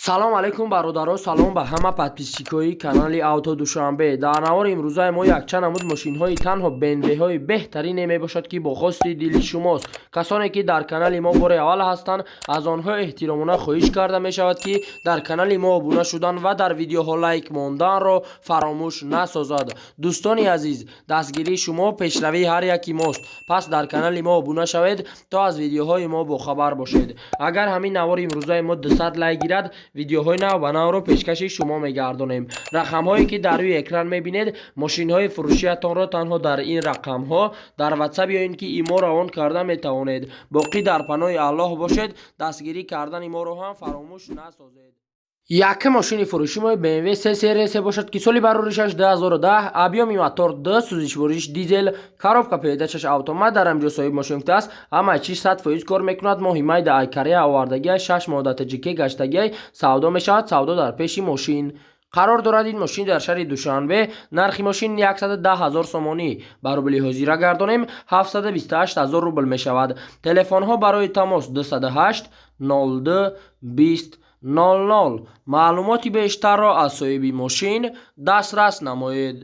Салом алейкум, бародаро, салом ба ҳама подписчикои канали Авто Душанбе. Дар навори имрӯзаи мо якчанд намуд мошинҳои танҳо БМВҳои беҳтарине мебошад, ки бо хости дили шумост. Касоне ки дар канали мо бори аввал ҳастанд, аз онҳо эҳтиромона хоҳиш карда мешавад, ки дар канали мо обуна шудан ва дар видеоҳо лайк монданро фаромӯш насозад. Дӯстони азиз, дастгирии шумо пешравии ҳар яки мост, пас дар канали мо обуна шавед, то аз видеоҳои мо бохабар бошед. Агар ҳамин навори имрӯзаи мо 200 лайк гирад, видеоҳои нав ба навро пешкаши шумо мегардонем. Рақамҳое ки дар рӯи экран мебинед, мошинҳои фурӯшиятонро танҳо дар ин рақамҳо дар Ватсап ё ин ки ИМО равон карда метавонед. Боқӣ дар паноҳи Аллоҳ бошед, дастгирӣ кардани моро ҳам фаромӯш насозед. Якум мошини фурӯши мо BMW 3 серия се бошад, ки соли бароришаш 2010, объёми мотор 2, сӯзишвориш дизел, коробка передачаш автомат. Дар ҳамҷо соҳиб мошин гуфтааст, ҳамаи чиз 100% кор мекунад. Моҳи май дар Корея овардагиай, 6 моҳ дар Таҷике гаштагиай, савдо мешавад. Савдо дар пеши мошин. Қарор дорад ин мошин дар шаҳри Душанбе. Нархи мошин 110 ҳазор сомонӣ, ба рубли ҳозира гардонем, 728 ҳазор рубл мешавад. Телефонҳо барои тамос 208 02 20 00. Маълумоти бештарро аз соҳиби мошин дастрас намоед.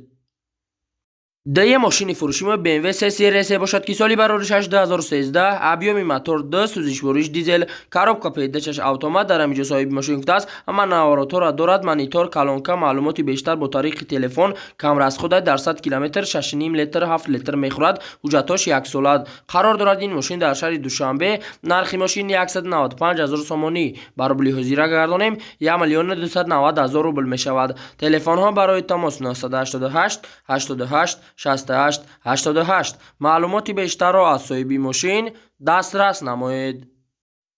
Дуюм мошини фурӯши мо BMW 3 серия се бошад, ки соли бароришаш 2013, объёми мотор 2, сӯзишвориш дизел, коробка передачаш автомат. Дар ҳаминҷо соҳиби мошин гуфтааст, ҳама наворотҳоро дорад, монитор, колонка. Маълумоти бештар бо тариқи телефон. Камрасхода, дар 100 километр 6,5 литр, 7 литр мехӯрад. Ҳуҷҷатҳош яксола. Қарор дорад ин мошин дар шаҳри Душанбе. Нархи мошин 195 ҳазор сомонӣ, ба рубли ҳозира гардонем, 1 миллиону 290 ҳазор рубл мешавад. Телефонҳо барои тамос 988 88 68 88. Маълумоти бештарро аз соҳиби мошин дастрас намоед.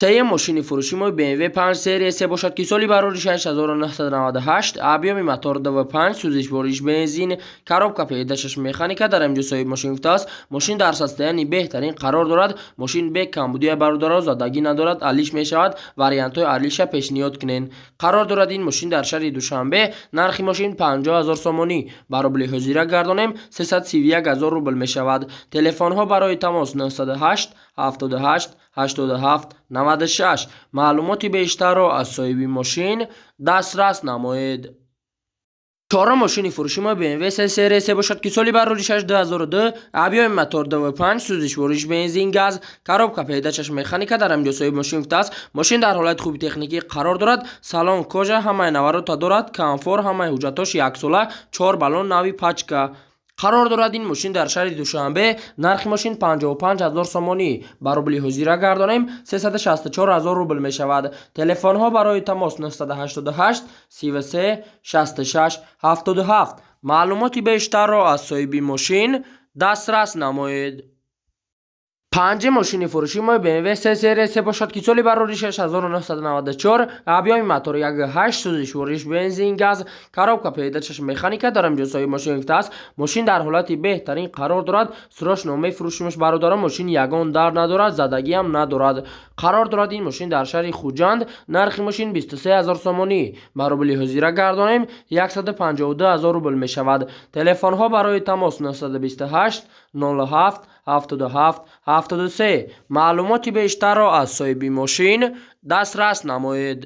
Сеюм мошини фурӯши мо BMW 5 серия се бошад, ки соли барори 1998, объёми мотор 2.5, сӯзишвориш бензин, коробка передачаш механика. Дар инҷо соҳиб мошин гуфтааст, мошин дар состоянии беҳтарин қарор дорад. Мошин бе камбудия, бародаро, задагӣ надорад, алиш мешавад, вариантҳои алиша пешниҳод кунед. Қарор дорад ин мошин дар шаҳри Душанбе. Нархи мошин 50 ҳазор сомонӣ, ба рубли ҳозира гардонем, 331 ҳазор рубл мешавад. Телефонҳо барои тамос 908 78 87 96. Маълумоти бештарро аз соҳиби мошин дастрас намоед. Чорум мошини фурӯши мо BMW 3 серия се бошад, ки соли бароришаш 2002, объёми мотор 2.5, сӯзишвориш бензин, газ, коробка передачаш механика. Дар ҳаминҷо соҳиби мошин гуфтааст, мошин дар ҳолати хуби техникӣ қарор дорад, салон кожа, ҳамаи наворота дорад, комфорт, ҳамаи ҳуҷҷатҳош яксола, чор баллон нави пачка. Қарор дорад ин мошин дар шаҳри Душанбе. Нархи мошин 55 ҳазор сомонӣ, ба рубли ҳозира гардонем, 364 ҳазор рубл мешавад. Телефонҳо барои тамос 988 33 66 77. Маълумоти бештарро аз соҳиби мошин дастрас намоед. Панҷум мошини фурӯши мо BMW 3 серия се бошад, ки соли бароришаш 1994, объёми мотор 1.8, сӯзишвориш бензин, газ, коробка передачаш механика. Дар инҷо соҳиби мошин гуфтааст, мошин дар ҳолати беҳтарин қарор дорад. Срочно мефурӯшимаш, бародарон. Мошин ягон дар надорад, задагиам надорад. Қарор дорад ин мошин дар шаҳри Хуҷанд. Нархи мошин 23 ҳазор сомонӣ, ба рубли ҳозира гардонем, 152 ҳазор рубл мешавад. Телефонҳо барои тамос 928 07 77 73. Маълумоти бештарро аз соҳиби мошин дастрас намоед.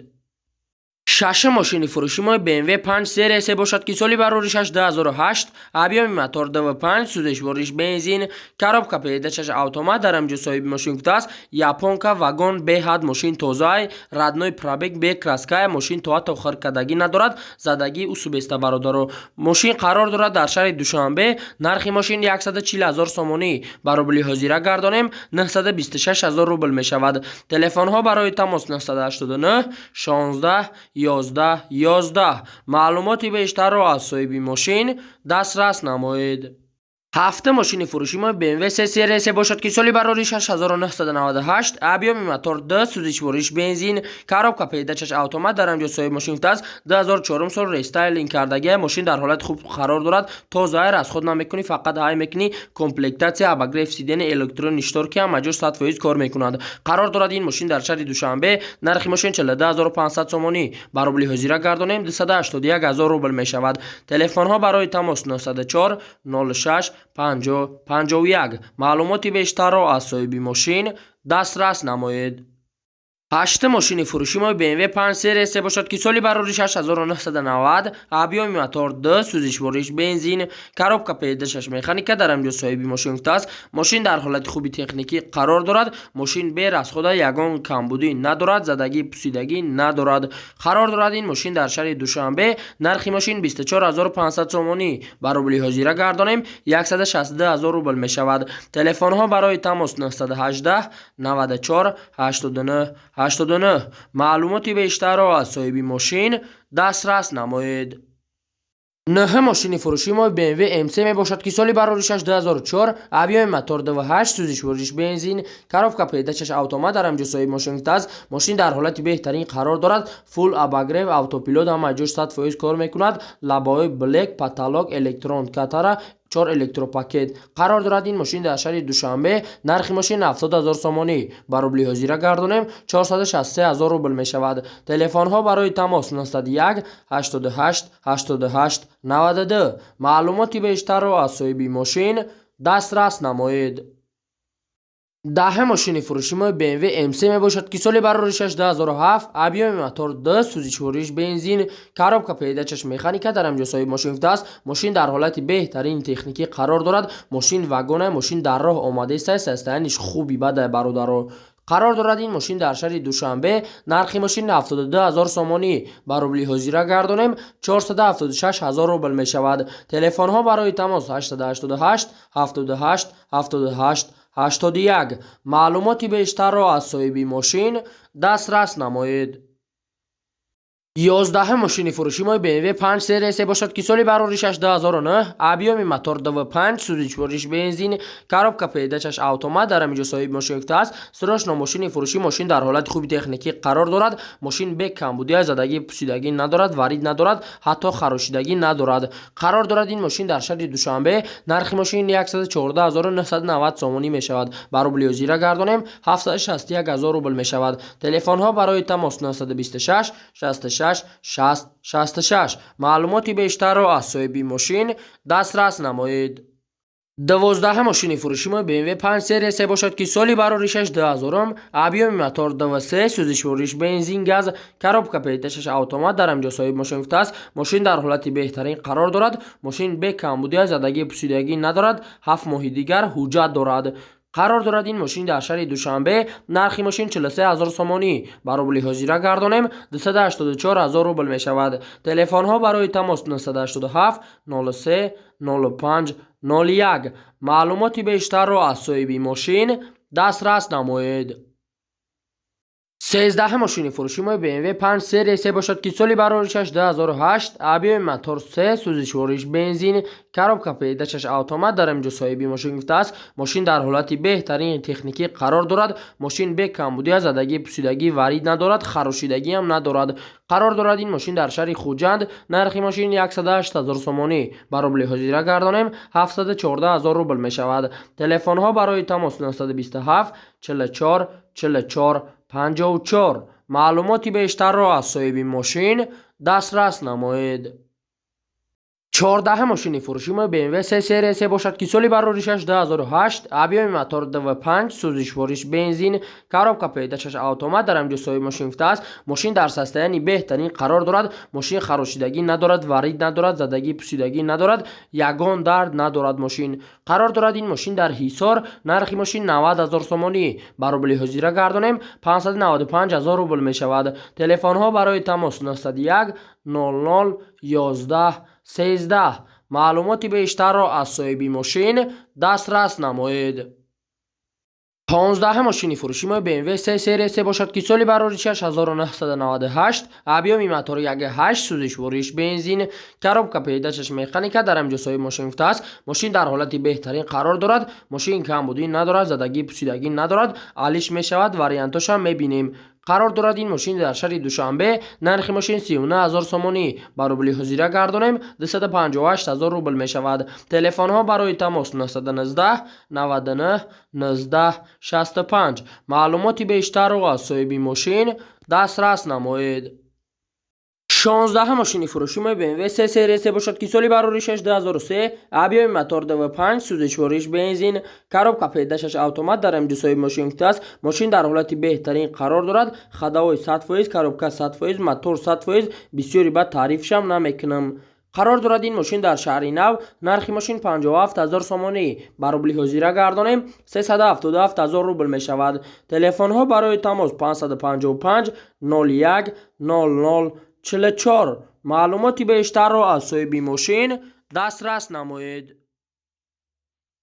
Шашум мошини фурӯши мо BMW 5 серия се бошад, ки соли бароришаш 2008, объёми мотор 2.5, сӯзишвориш бензин, коробка передачаш автомат. Дар ҳаминҷо соҳиби мошин гуфтааст, японка, вагон, беҳад мошин тозаай, родной пробег, бе краская, мошин то ҳатто хиркадагӣ надорад, задагӣ усубеста, бародаро. Мошин қарор дорад дар шаҳри Душанбе. Нархи мошин 140 ҳазор сомонӣ, ба рубли ҳозира гардонем, 926 ҳазор рубл мешавад. Телефонҳо барои тамос 989 16 11 11. Маълумоти бештарро аз соҳиби мошин дастрас намоед. Ҳафтум мошини фурӯши мо BMW 3 серия се бошад, ки соли бароришаш 1998, объёми мотор 2, сӯзишвориш бензин, коробка передачаш автомат. Дар ҳамҷо соҳиби мошин гуфтааст, 2004 сол рестайлинг кардагия, мошин дар ҳолати хуб қарор дорад, тозаи, расход намекунӣ, фақат ҳай мекунӣ. Комплектация обогрев сиденья, электронный шторки, ҳама ҷош 100% кор мекунад. Қарор дорад ин мошин дар шаҳри Душанбе. Нархи мошин 42 500 сомонӣ, ба рубли ҳозира гардонем, 281 ҳазор рубл мешавад. Телефонҳо барои тамос 904 06 50 51. Маълумоти бештарро аз соҳиби мошин дастрас намоед. Ҳаштум мошини фурӯши мо BMW 5 Series бошад, ки соли бароришаш 1990, объёми мотор 2, сӯзишвориш бензин, коробка ПД6 механика. Дар ҳамҷо соҳиби мошин гуфтааст, мошин дар ҳолати хуби техникӣ қарор дорад. Мошин бе расхода, ягон камбудӣ надорад, задагӣ, пусидагӣ надорад. Қарор дорад ин мошин дар шаҳри Душанбе. Нархи мошин 24 500 сомонӣ, ба рубли ҳозира гардонем, 162 ҳазор рубл мешавад. Телефонҳо барои тамос 918 94 89 89. Маълумоти бештарро аз соҳиби мошин дастрас намоед. Нӯҳум мошини фурӯши мо BMW M3 мебошад, ки соли бароришаш 2004, объёми мотор 2.8, сӯзишвориш бензин, коробка ПД6 автомат. Дар ҳамҷо соҳиби мошин гуфтааст, мошин дар ҳолати беҳтарин қарор дорад. Фулл обогрев, автопилот, ҳама ҷош 100% кор мекунад. Лабаҳои блек, потолок электрон, катара, чор электропакет. Қарор дорад ин мошин дар шаҳри Душанбе. Нархи мошин 70 ҳазор сомонӣ, ба рубли ҳозира гардонем, 463 ҳазор рубл мешавад. Телефонҳо барои тамос 901 88 88 92. Маълумоти бештарро аз соҳиби мошин дастрас намоед. Даҳум мошини фурӯши мо BMW M3 мебошад, ки соли бароришаш 2007, объёми мотор 2, сӯзишвориш бензин, коробка ПД6 механика. Дар ҳамҷо соҳиби мошин гуфтааст, мошин дар ҳолати беҳтарин техникӣ қарор дорад. Мошин вагона, мошин дар роҳ омадаиста, состояние ш хуби бада, бародаро. Қарор дорад ин мошин дар шаҳри Душанбе. Нархи мошин 72 ҳазор сомонӣ, ба рубли ҳозира гардонем, 476 ҳазор рубл мешавад. Телефонҳо барои тамос 888 78 78 81. Маълумоти бештарро аз соҳиби мошин дастрас намоед. 11-ум мошини фурӯши мо BMW 5 Series бошад, ки соли бароришаш 2009, объёми мотор 2.5, сӯзишвориш бензин, коробка ПД6 автомат. Дар ҳаминҷо соҳиби мошин гуфтааст, срочно мошини фурӯшӣ. Мошин дар ҳолати хуби техникӣ қарор дорад. Мошин бе камбудия, задагӣ, пусидагӣ надорад, варид надорад, ҳатто харошидагӣ надорад. Қарор дорад ин мошин дар шаҳри Душанбе. Нархи мошин 114 990 сомонӣ мешавад. Ба рубли ҳозира гардонем, 761 ҳазор рубл мешавад. Телефонҳо барои тамос 926 66 60 66. Маълумоти бештарро аз соҳиби мошин дастрас намоед. 12-ум мошини фурӯши мо BMW 5 Series бошад, ки соли бароришаш 2000, объёми мотор 2.3, сӯзишвориш бензин, газ, коробка ПД6 автомат. Дар ҳамҷо соҳиби мошин гуфтааст, мошин дар ҳолати беҳтарин қарор дорад. Мошин бе камбудия, задагӣ, пусидагӣ надорад, 7 моҳи дигар ҳуҷҷат дорад. Қарор дорад ин мошин дар шаҳри Душанбе. Нархи мошин 43 ҳазор сомонӣ, ба рубли ҳозира гардонем, 284 ҳазор рубл мешавад. Телефонҳо барои тамос 987 03 05 01. Маълумоти бештарро аз соҳиби мошин дастрас намоед. 13-ум мошини фурӯши мо BMW 5 Series бошад, ки соли бароришаш 2008, объёми мотор 3, сӯзишвориш бензин, коробка ПД6 автомат. Дар ҳаминҷо соҳиби мошин гуфтааст, мошин дар ҳолати беҳтарини техникӣ қарор дорад. Мошин бе камбудия, задагӣ, пусидагӣ, варид надорад, харошидагиам надорад. Қарор дорад ин мошин дар шаҳри Хуҷанд. Нархи мошин 108 ҳазор сомонӣ, ба рубли ҳозира гардонем, 714 ҳазор рубл мешавад. Телефонҳо барои тамос 927 44 44 54. Маълумоти бештарро аз соҳиби мошин дастрас намоед. 14-ум мошини фурӯши мо BMW 3 Series бошад, ки соли бароришаш 2008, объёми мотор 2.5, сӯзишвориш бензин, коробка ПД6 автомат. Дар ҳамҷо соҳиби мошин гуфтааст, мошин дар состояние беҳтарин қарор дорад. Мошин харошидагӣ надорад, варид надорад, задагӣ, пусидагӣ надорад, ягон дард надорад мошин. Қарор дорад ин мошин дар Ҳисор. Нархи мошин 90 ҳазор сомонӣ, ба рубли ҳозира гардонем, 595 ҳазор рубл мешавад. Телефонҳо барои тамос 901 00 11 13. Маълумоти бештарро аз соҳиби мошин дастрас намоед. 15-ум мошини фурӯши мо BMW 3 Series бошад, ки соли бароришаш 1998, объёми мотор 1.8, сӯзишвориш бензин, коробка ПД6 механика. Дар ҳамҷо соҳиби мошин гуфтааст, мошин дар ҳолати беҳтарин қарор дорад. Мошин камбудӣ надорад, задагӣ, пусидагӣ надорад, алиш мешавад, вариантошам мебинем. Қарор дорад ин мошин дар шаҳри Душанбе. Нархи мошин 39 ҳазор сомонӣ, ба рубли ҳозира гардонем, 258 ҳазор рубл мешавад. Телефонҳо барои тамос 919 99 19 65. Маълумоти бештарро аз соҳиби мошин дастрас намоед. 16 мошини фурӯши мо BMW 3 серия бошад, ки соли бароришаш 2003, объёми мотор 2,5, сӯзишвориш бензин, коробка П6 автомат. Дар инҷо соҳиби мошин гуфтааст, мошин дар ҳолати беҳтарин қарор дорад, ходовой 100%, коробка 100%, мотор 100%, бисёри бад таърифшам намекунам. Қарор дорад ин мошин дар шаҳри Нав. Нархи мошин 57 ҳазор сомонӣ, ба рубли ҳозира гардонем, 377 ҳазор рубл мешавад. Телефонҳо барои тамос 555 01 00 44. Маълумоти бештарро аз соҳиби мошин дастрас намоед.